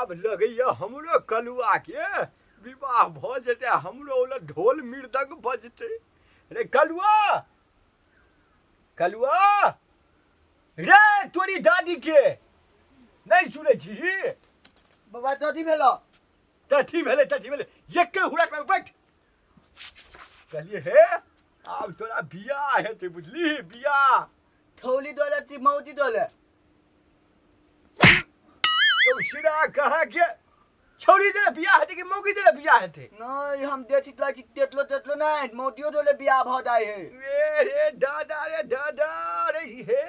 आब लगैया हमरो कलुआ के विवाह भऽ जेतै, हमरो ओला ढोल मृदंग बजतै। रे कलुआ, कलुआ रे, तोरी दादी के नहि सुनै छी? बाबा, कथी भेलो? तथी भेलै, तथी भेलै, एके हुड़क में बैठ। कहलिए हे, आब तोरा बियाह हेतै, बुझली? बियाह। थौली डोले ती मौजी डोले? सौसिरा कहाँ के छौड़ी देले बियाह हेतै कि मौगी देले बियाह हेतै? नहीं, हम देखित ला कि तेतलो तेतलो नहीं, मौजियो डोले बियाह भ जाए है। ए रे दादा, रे दादा रे, हे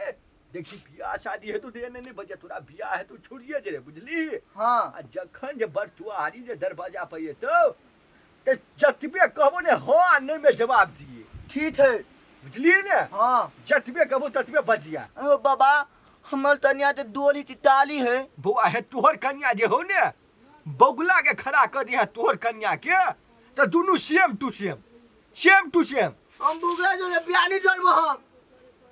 देखी, बियाह शादी हेतु तो एने नहीं बजे। तोरा बियाह हेतु छोड़िए जे रे, बुझली? हाँ। आ जखन जे बरतुआरी जे दरवाजा पर एतौ तऽ जतबे कहबो ने, हाँ आ नहीं में जवाब दिए। ठीक है। बुझलिए ने? हाँ। जतबे कहबो ततबे बजिया। ओ बाबा, हमर कन्या तो डोली की ताली है। बौआ हे, तोहर कन्या जे हो ने, बगुला के खड़ा कर दिया तोहर कन्या के तऽ दुनू same to same, same to same. हम बुगला जो बियाह नहीं जलबो हम।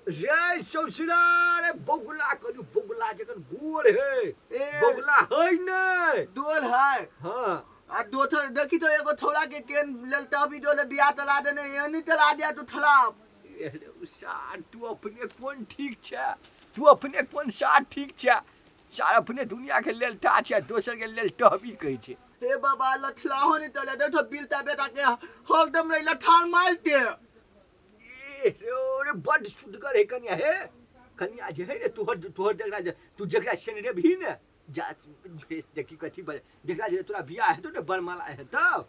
रे सौसरा रे, बगुला करू, बगुला जखन गोर है। ए। बगुला है ने? डोल है। हाँ। आ दोसर देखी तो एगो थोड़ा के केन लेल तभी डोले बियाह तला देने, एनी तला दिया तू थला। ए रे सार, तू अपने कोन ठीक छै? तू अपने कोन सार ठीक छै? सार अपने दुनिया के लेल टा छै, दोसर के लेल टहबी कहै छै। हे बाबा, लठला हो नहीं तले देखो, बिलता बेटा के हरदम रही लठान मारते। ए रे रे, बड सुधगर है कन्या। हे कन्या जे है ने तोहर, तोहर जकरा जे तू जकरा सेनरे भी ने जा भेज देखी कथी बजे जकरा जे तोरा बियाह हेतौ ने, बरमाला हेतौ,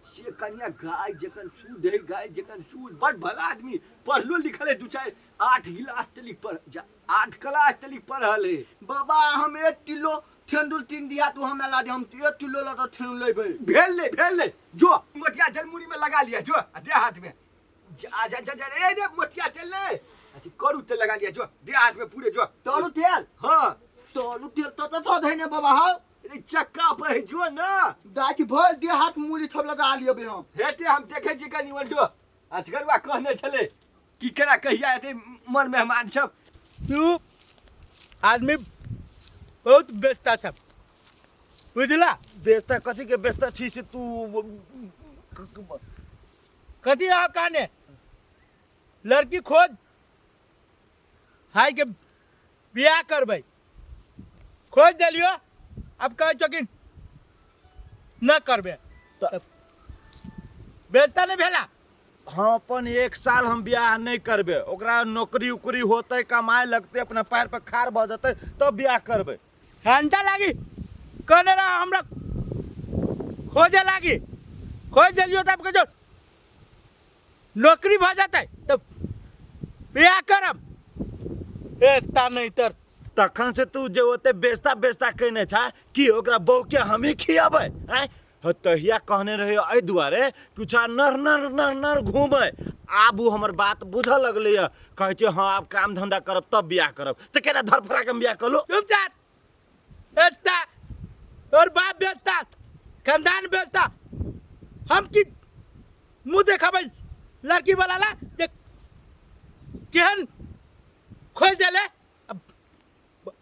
से कन्या गाय जखन सूद है, गाय जखन सूद। बड भला आदमी, पढ़लो लिखल है, दू चारि आठ गिलास तलिक पढ़ जा, 8 क्लास तलिक पढ़ल है। बाबा, हम 1 किलो ठेंडुल 3 दिया तू हमरा ला दे, हम 1 किलो लऽ ठेंडुल लेबै। भेल नहीं, भेल नहीं, जो मोटिया जलमुड़ी में लगा लिया जो, आ दे हाथ में। जा जा जा जा रे रे, मोटिया तेल नहीं, अथी करू तेल लगा लिया जो, दे हाथ में पूरे जो। तरू तेल? हाँ। तरू तेल तो तो धैने बाबा। हाँ। अरे चक्का पर है जो ना। गाछ भर दे हाथ मुड़ी सब लगा लिया बे हम। हेते हम देखे छी कनी वंडो अजगरवा कहने छले कि केना कहिया हेते मन मेहमान सब। तू आदमी बहुत व्यस्त छ, बुझला? व्यस्त कथी के व्यस्त छी से तू? कथी रह काने लड़की खोज हाय के बियाह करबै, खोज देलियो, अब कहै छौ कि न करबे, तऽ बेचता नहीं भेला? हम अपन 1 साल हम बियाह नहीं करबे, ओकरा नौकरी उकरी होते, कमाए लगते, अपना पैर पर खाड़ भऽ जेतै तब बियाह करबे। घंटा लागी कहने रहा हमरा खोजे लागी, खोज देलियो, तब कह नौकरी भऽ जेतै तब बियाह करब, बेचता नहीं तर। तखन से तू जे ओते बेचता बेचता कहने छा कि ओकरा बहू के हमही खियाबै आँय? ह तहिया कहने रहे एहि दुआरे कुछ नर नर नर नर घूमे, आब उ हमर बात बुझऽ लगलै है, कहै छै हाँ आब काम धंधा करब तब बियाह करब, तऽ केना धरफड़ा के हम बियाह कऽ लो? चुपचाप बेचता, और बाप बेचता, खानदान बेचता, हम की मुंह देखाबै लड़की वाला ला जे केहन खोज देले? अब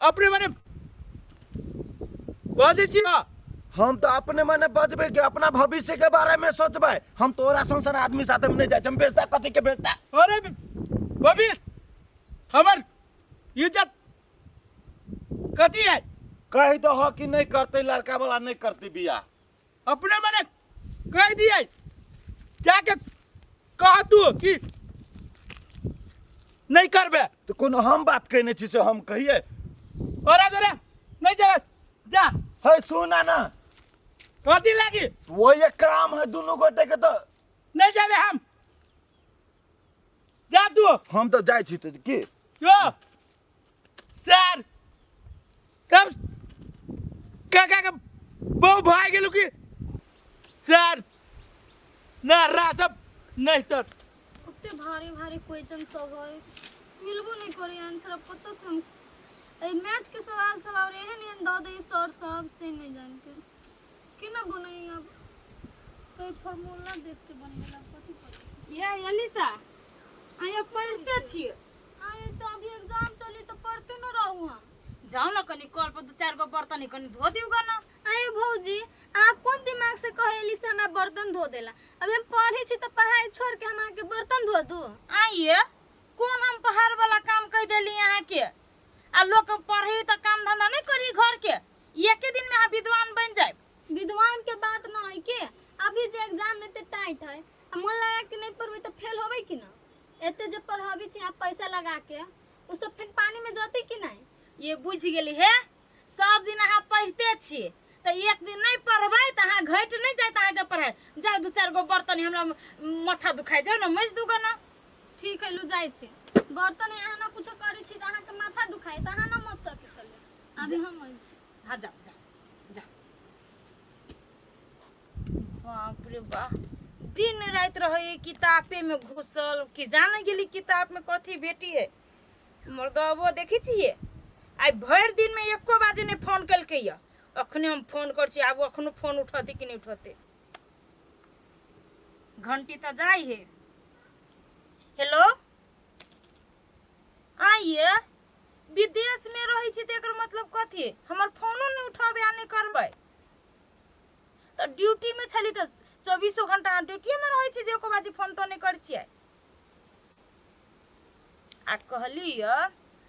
अपने मने बजै छी। हम तो अपने मने बजबे के अपना भविष्य के बारे में सोचबे, हम तोरा संसार आदमी साथ में नहीं जाए, हम बेचता कथी के बेचता? अरे भविष्य हमर इज्जत कथी है? कह दो हो कि नहीं करते लड़का वाला, नहीं करते बियाह। अपने मने कह दिए, जाके कह तू कि नहीं करबे। तो कोनो हम बात कहने छी से हम कहिए? अरे अरे नहीं जाबे, जा। है सुना ना। कथी लागी? वो ये काम है दोनों गोटे के तो। नहीं जाबे हम, जा तू। हम तो जाए छी तो की यो सर, तब काका के बहु भाग गेलू की सर ना रा सब नहीं तर। ओते भारी भारी क्वेश्चन सब है, मिलबो नहीं करे आंसर। अब पता से हम ए मैथ के सवाल सब और एहन एहन दऽ दे सर सब, से नहीं जान के केना बनई। अब कोई फार्मूला देख के बनबेला कथी करी? ये अलीसा, आइ पढ़ते छियै? आए तो अभी एग्जाम चली तो पढ़ते न रहू हम। जाउ न कनी कल पर दू चार गो बर्तन कनी धो दियौ ग न। आए ये भौजी, अहाँ कोन दिमाग से कहेली से हमरा बर्तन धो देला? अभी हम पढ़े छी तऽ पढ़ाई छोड़ के हम अहाँके बर्तन धो दू? आइए कोन हम पहाड़ वाला काम कह देली अहाँके? आ लोक पढ़ी तऽ काम धंधा नहीं करी घर के, एके दिन में अहाँ विद्वान बन जाए। विद्वान के बात न है के, अभी जे एग्जाम एते टाइट है आ मन लगा के नहीं पढ़बै तऽ फेल होबै कि ना? एते जे पढ़ाबै छी अहाँ पैसा लगा के, उ सब फेर पानी में जतै कि नहीं? ये बुझि गेली हे, सब दिन अहाँ पढ़िते छी तऽ एक दिन नहीं पढ़बै तऽ अहाँ घटि नहीं जायत अहाँके पढ़ाइ। जाउ दू चारि गो बर्तन हमरा माथा दुखाइ जाउ ने, मजि दू गो ने। ठीक है, लू जाइ छी बर्तन। अहाँ ना कुछो करै छी तऽ अहाँके माथा दुखाइ, तऽ अहाँ ना मत सकै छलियै, अभी हम मजि। हाँ जाओ जाओ जाओ। बाप रे बाप, दिन राति रहे किताबे में घुसल, कि जाने गेली किताब में कथी भेटी है। मर्दबो देखै छियै आइ भरि दिनमे एको बाजे नहि फोन केलकै यऽ। अखने हम फोन करै छी, आब अखनो फोन उठतै कि नहि उठतै। घंटी तऽ जाइ है। हेलो, आइए विदेशमे रहै छी तऽ एकर मतलब कथी? हमर फोनो नहि उठेबै आ नहि करबै? तऽ ड्यूटीमे छली तऽ चौबीसो घंटा अहाँ ड्यूटीएमे रहै छी जे एको बाजी फोन तऽ नहि करै छियै? आ कहली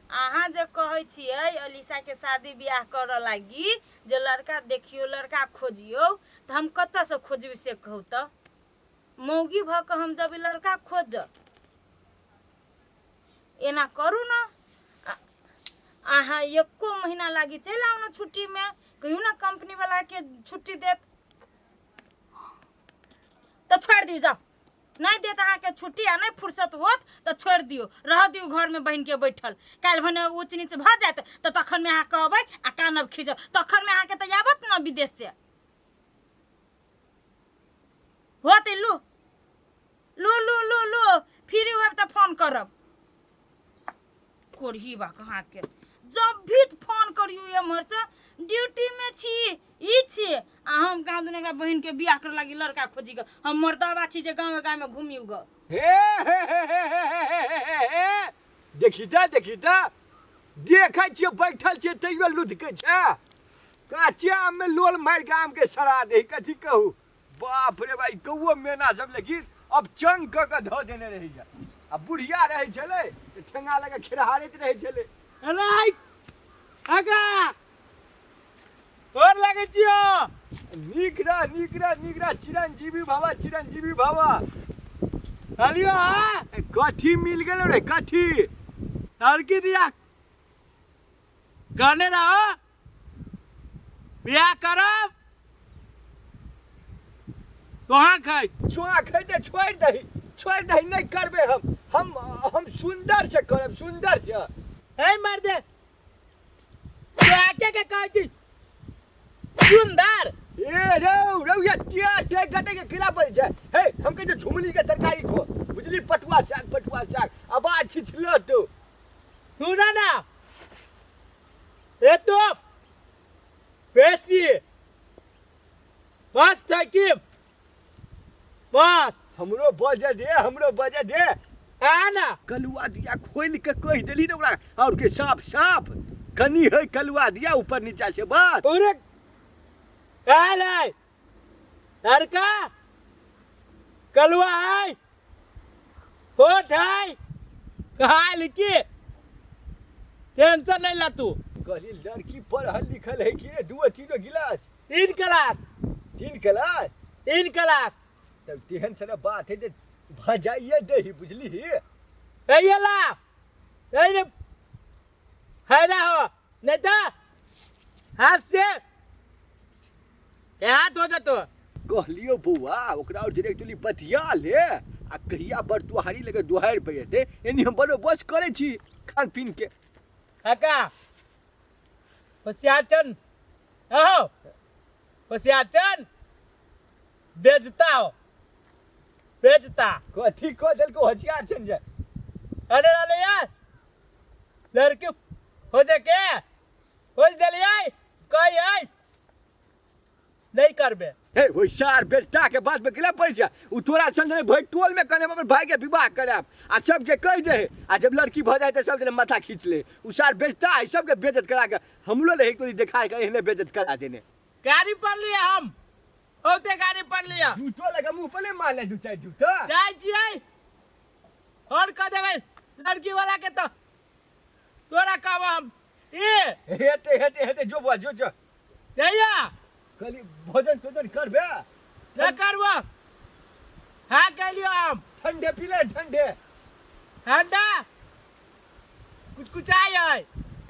अहाँ जे कहै छियै अलीसाके शादी बियाह करऽ लागी जे लड़का देखियौ, लड़का खोजियौ, तऽ हम कतऽसँ खोजबै से कहू तऽ? मौगी भऽ कऽ हम जब लड़का खोजब? एना करू ने, अहाँ एको महीना लागी चलि आउ ने छुट्टीमे, कहियौ ने कंपनीवलाके छुट्टी देत तऽ छोड़ि दियौ। जाउ, नहि देत अहाँके छुट्टी आ नहि फुर्सत होत तऽ छोड़ि दियौ, रह दियौ घरमे बहिनके बैठल। काल्हि भने ऊँच नीच भऽ जायत तऽ तखनमे अहाँ कहबै आ कानब खीजब, तखनमे अहाँके तऽ आबत ने विदेशसँ होत। लू लू लू लू लू, फ्री होब तऽ फोन करब। कोरही बा अहाँके, जब भी फोन करियौ एम्हरसँ ड्यूटीमे छी, ई छी। आ हम कहाँ दुनिया एकरा बहिनके बियाह करे लागी लड़का खोजी के हम मर्दाबा छी जे गाँवे गाँवमे घुमियौ ग। हे हे हे हे हे हे हे हे हे, देखी तऽ, देखी तऽ, देखै छियै बैठल छियै तैयो लुधकै छै। काचे आममे लोल मारि कऽ आमके सड़ा दे, कथी कहू। बाप रे भाई, कौओ मेना सब लेकिन अब चंग कऽ कऽ धऽ देने रहैया। आ बुढ़िया रहै छलै तऽ ठेंगा लऽ कऽ खेरहारैत रहै छलै। अरे आगा गोर लागै छियो। नीक रह, नीक रह, नीक रह, चिरंजीवी भवा, चिरंजीवी भवा। कहलियो हाँ, कथी मिल गेलो रे कथी? लड़की दिया कहने रहो बियाह करब, तोहाँ खाइ चुआ खैते छोड़ि दही, छोड़ि दही, नहि करबै हम। हम सुन्दर से करब, सुन्दर से। हे मर दे तोरा के कहै छी सुन्दर। ए रौ रौ, ये टिया टे गटे के केना पड़ै छै? हे, हम कहै छियौ झुमनी के तरकारी खो, बुझली? पटुआ साग, पटुआ साग आवाज छिछलो तो। सुना ना, ए तो बेसी मस्त है की मस्त। हमरो बजे दे, हमरो बजे दे। आ ना कलुआ दिया खोलि के कहि देली ने ओकरा और के साफ साफ कनी है कलुआ दिया ऊपर नीचा से बात। पूरे आयल है लड़का, कलुआ है, होठ है, कहा लिखी, टेंशन नहीं ला तू। कहली लड़की पढ़ल लिखल है कि रे? दू तीन गिलास 3 क्लास। 3 क्लास? 3 क्लास। तब तेहन सन बात है जे भजाइए दही, बुझली? ए ये ला, ए रे फायदा हो नहीं तो हाथ से ये हाथ हो जातो। कहलियो बौआ ओकरा और जरे एक्चुअली बतिया ले आ कहिया बड़ तुहारी लगे दुहारि पे जेतै, एनी हम बन्दोबस्त करै छी खान पीन के। काका होशियार चन, आहो होशियार चन बेचता हो बेचता। कथी कह देलको होशियार चन जे? अरे अरे यार लड़की हो जा के हो दिलियै कही आई नहीं करबे। हे होशियार बेचता के बात में केला पड़ जा? उ तोरा संग नहीं भरि टोल में कने अपन भाई के विवाह कराब आ सबके कह दे, आ जब लड़की भ जाए त सब जने माथा खींच ले। उ सार बेचता है सबके बेइज्जत करा के हमरो रहे कोई देखाए के एहने बेइज्जत करा देने। गाड़ी पढ़ लिया हम ओते गाड़ी पढ़ लिया जूतो लगा मुंह पर नहीं मारले दू चारि जूता जाइ छियै और कह देबै लड़की वाला के तो तोरा कहब हम ए हेते हेते हेते जो बुआ जो जो जइया कहली भोजन तोजन करबे न करबो हाँ कहलियो हम ठंडे पी ले ठंडे ठंडा कुछ कुछ आय है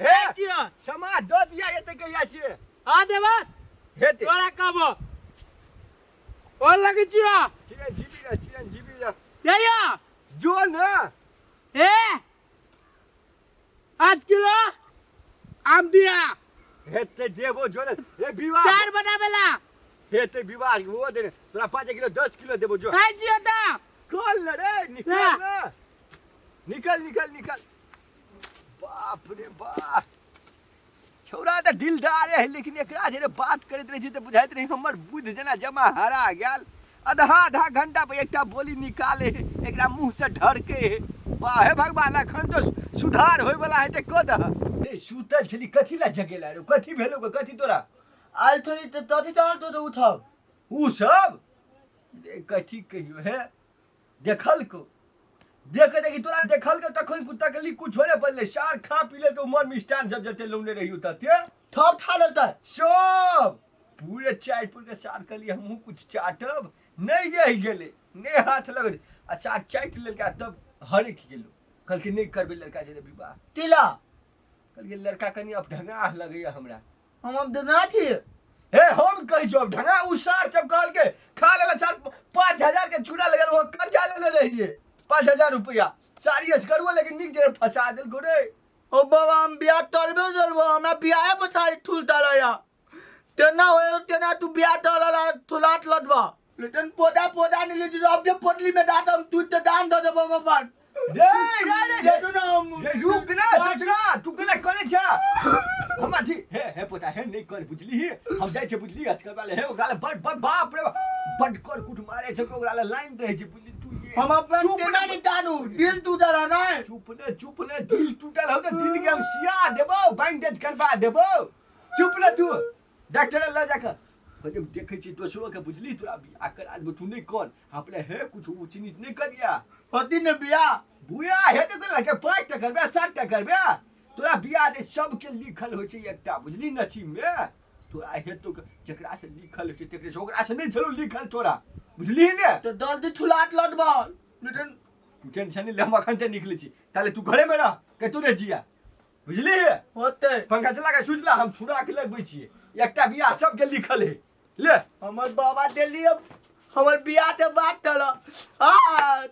हे छियो समा दऽ दिया एते कहिया से हाँ देबो हेते तोरा कहबो और लगे छियो चिरंजीवी रह चिरंजीवी रह जइया जो ना ए 5 किलो आम दिया हेते देबो जो ने रे विवाह चार बनावेला हेते विवाह वो दे तोरा 5 किलो 10 किलो देबो जो खाइ छियो त कल न रे निकल ना। ना निकल निकल निकल बाप रे बाप छौड़ा तऽ दिलदार है लेकिन एकरा जे बात करैत रहै छी तऽ बुझाइत रहै हमर बुध जेना जमा हरा गेल आधा आधा घंटा पर एकटा बोली निकाले है एकरा मुँह से ढरके है वाह हे भगवान अखन तो सुधार होय वाला है तऽ कऽ दह ए सुतल छली कथी ला जगेला रे कथी भेलो गे कथी तोरा आयल थोड़ी तऽ तथी तहन तो उठब उ सब रे कथी कहियो हे देखलको देख देखी तोरा देखलको तखन कुत्ता के ली कुछ होने पड़ले सार खा पी ले तो मन मिष्ठान सब जते लौने रहियो तते थप ठा लेतै सब पूरे चाटि पुर के सार कहलियै हमहूँ कुछ चाटब नहि रहि गेलै नहि हाथ लगल आ सार चाटि लेलकै आ तब हरकि गेलौ कहलकै नहि करबै लड़का जेना विवाह तिला कहलियै लड़का कनि अपढंगाह लगैया हमरा हम अब देना छी हे हम कहै छौ अपढंगा उ सार सब कहलकै खा लेला सार 5000 के चूड़ा लगल वो कर्जा लेने रहियै 5000 रुपया सारी असगरुआ लेकिन नीक जगह फंसा देलको रे ओ बाबा हम बियाह तलबे चलबो हमरा बियाहे पर सारी ठुल तलया तेना होय तेना तू बियाह तलला थुलात लटबा लेकिन पोदा पोदा नहीं ले अब जे पोटली में दात हम तू ते दान दे देबो हम अपन रे रे रे रे दे दो ना हम रे रुक ना सोचना तू केना करे छा हम अथी हे हे पोता हे नहीं कर बुझली हम जाइ छै बुझली आजकल वाले हे ओकरा ले बड़ बड़ बाप रे बाप, बड़ कर कुट मारे छै ओकरा ले लाइन रहै छै बुझली तू ये हम अपन चुप तेना ने नहीं तानू दिल तू दरा ना चुप ने चुप ने दिल टूटल हो त दिल के हम सिया देबो बैंडेज करवा देबो चुप ने तू डॉक्टर लग जाकर कहलियै देखै छी दोसरो के बुझली तोरा बियाह करा देबो तू नहि कर अपने हे कुछ ऊंच नीच नहि करिया होती ने बियाह बुआ हे तऽ लगे 5 टा करबे 7 टा करबे तोरा बियाह दे सबके लिखल होइ छै एकटा बुझली नसीब में तोरा हेतौ जकरा से लिखल होइ छै तकरे से ओकरा से नहि छलौ लिखल तोरा बुझली ने तो जल्दी थुलाट लटबा लेकिन तू टेंशन नहि ले हम अखन ते निकलै छी ताले तू घरे में रह कतौ नहि जिया बुझली होते पंखा चला के सुति ला हम छुरा के लगबै छियै एकटा बियाह सबके लिखल है ले हमर बाबा दिल्ली हमर बियाह के बात चल आ।